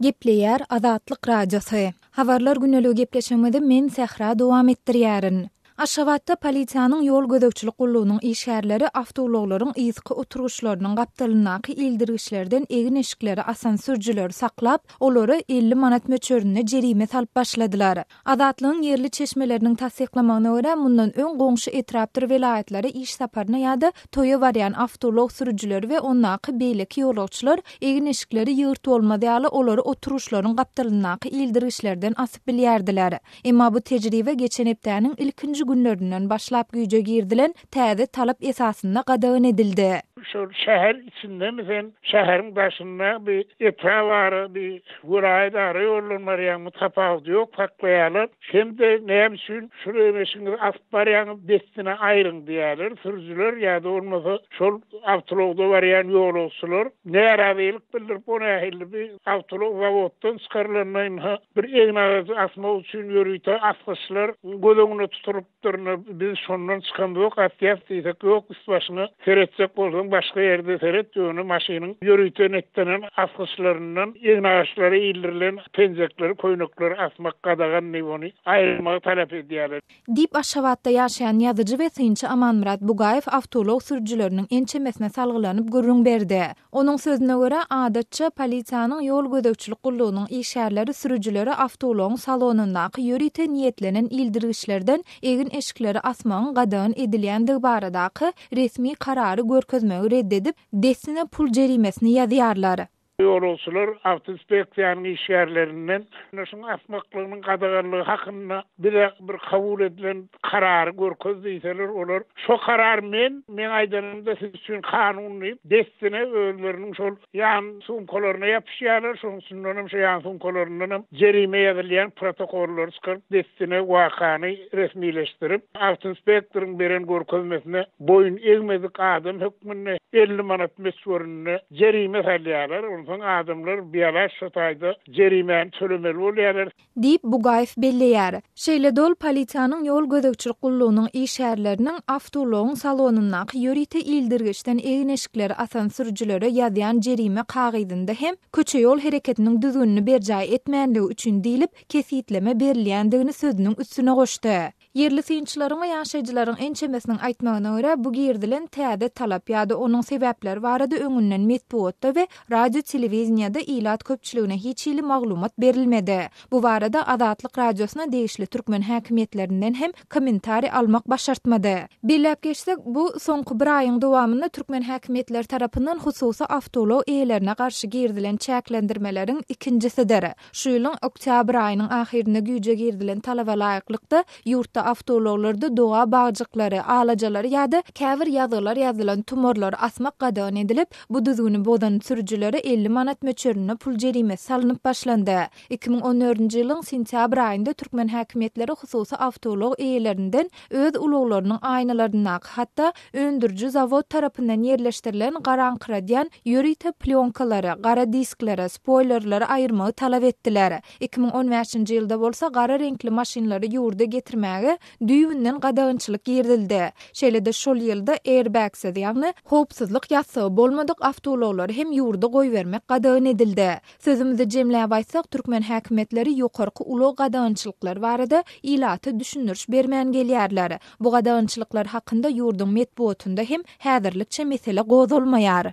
Gepleýär Azatlyk Radiosy. Habarlar güneligi gepleşigimizi men Sähra dowam etdirýärin. Aşgabatda polisiýanyň ýol gözegçilik gullugynyň işgärleri awtoulaglaryň yzky oturgyçlarynyň gapdalyndaky ildirgiçlerden egin-eşikleri asan sürüjileri saklap, olara 50 manat möçberinde jerime salyp başladylar. Azatlygyň ýerli çeşmeleriniň tassyklamagyna görä, mundan öň goňşy etrapdyr welaýatlara iş saparyna ýa-da toýa barýan awtoulag sürüjileri we ondaky beýleki ýolagçylar egin-eşikleri ýygyrt bolmaz ýaly olary oturyşlaryň gapdalyndaky ildirgiçlerden asyp bilýärdiler. Emma bu tejribe geçen hepdäniň ilkinji günlerinden başlap güýje girizilen täze talap esasynda gadagan edildi. Şol şäher içindemi sen, şäheriň daşynda bir etrap ara, bir welaýat ara ýoldan barýaňmy, tapawudy ýok, saklaýarlar. Hem-de näme üçin şul emeşiňizi asyp barýaňyz, dessine aýryň diýýärler. Sürüjiler ýa-da bolmasa şol awtoulagda barýan ýolagçylar närazylyk bildirip, o nähili bir awtoulag zawoddan çykarylanda ynha bir egin-agajy asmak üçin ýörite asgyçlar göz öňünde tutulyp, Durna biz şondan çykamzok atýas diýsek ýok üst başyňa seretjek bolsaň başga ýerde seret ýöne maşynyň ýörite netlenen asgyçlaryndan egin agaçlara ildirilen penjekleri köýnekleri asmak gadagan diýip ony aýyrmagy talap edýärler. Diýip Aşgabatda ýaşaýan ýazyjy we synçy Amanmyrat Bugaýew awtoulag sürüjileriniň ençemesine salgylanyp gürrüň berdi. Onuň sözüne görä, adatça, polisiýanyň ýol gözegçilik gullugynyň işgärleri sürüjilere awtoulagyň salonyndaky ýörite niýetlenen ildirgiçlerden egin-eşikleri asmagyň gadagan edilýändigi baradaky resmi karary görkezmegi red edip, dessine pul jerimesini ýazýarlar. Ýolagçylar awtoinspeksiýanyň işgärlerinden şuň asmaklygynyň gadaganlygy hakynda bize bir kabul edilen karary görkez diýseler, olar şo karar men, meň aýdanymda siz üçin kanun diýip, dessine özleriniň şol ýan sumkalaryna ýapyşýarlar, şonuň üçindenem şo ýan sumkalaryndanam jerime ýazylýan protokollary çykaryp, dessine wakany resmileşdirip, awtoinspektoryň beren görkezmesine boýun egmedik adam hökmünde 50 manat möçberinde jerime salýarlar. Onsoň adamlar bialaç şo taýda jerimäni tölemeli bolýarlar. Diýip, Bugaýew belleýär. Şeýle-de ol polisiýanyň ýol gözegçilik gullugynyň işgärleriniň awtoulagyň salonyndaky ýörite ildirgiçden egin-eşikleri asan sürüjilere ýazýan jerime kagyzynda hem köçe-ýol hereketiniň düzgünini berjaý etmänligi üçin diýlip kesgitleme berilýändigini sözüniň üstüne goşdy. Ýerli synçylaryň we ýaşaýjylaryň ençemesiniň aýtmagyna görä, bu girizilen täze talap ýa-da onuň sebäpleri barada öňünden metbugatda we radio-telewideniýede ilat köpçüligine hiç hili maglumat berilmedi. Bu barada Azatlyk Radiosyna degişli türkmen häkimiýetlerinden hem kommentariý almak başartmady. Belläp geçsek, bu soňky bir aýyň dowamynda türkmen häkimiýetleri tarapyndan hususy awtoulag eýelerine garşy girizilen çäklendirmeleriň ikinjisidir. Şu ýylyň oktýabr aýynyň ahyrynda güýje girizilen talaba laýyklykda, ýurtda awtoulaglarda doga bagjyklary, alajalary ýa-da käbir ýazgylar ýazylan tumarlary asmak gadagan edilip, bu düzgüni bozan sürüjilere 50 manat möçberinde pul jerimesi salnyp başlandy. 2014-nji ýylyň sentýabr aýynda türkmen häkimiýetleri hususy awtoulag eýelerinden öz ulaglarynyň aýnalaryndaky, hatda öndüriji zawod tarapyndan ýerleşdirilen garaňkyradýan ýörite plýonkalary, gara diskleri, spoýlerleri aýyrmagy talap etdiler. 2015-nji ýylda bolsa gara reňkli maşynlary ýurda getirmäge düýbünden gadagançylyk girizildi. Şeýle-de şol ýylda airbagsiz, ýagny howpsuzlyk ýassygy bolmadyk awtoulaglary hem ýurda goýbermek gadagan edildi. Sözümizi jemläp aýtsak, türkmen häkimiýetleri ýokarky ulag gadagançylyklary barada ilata düşündiriş bermän gelýärler. Bu gadagançylyklar hakynda ýurduň metbugatynda hem häzirlikçe mesele gozgalmaýar.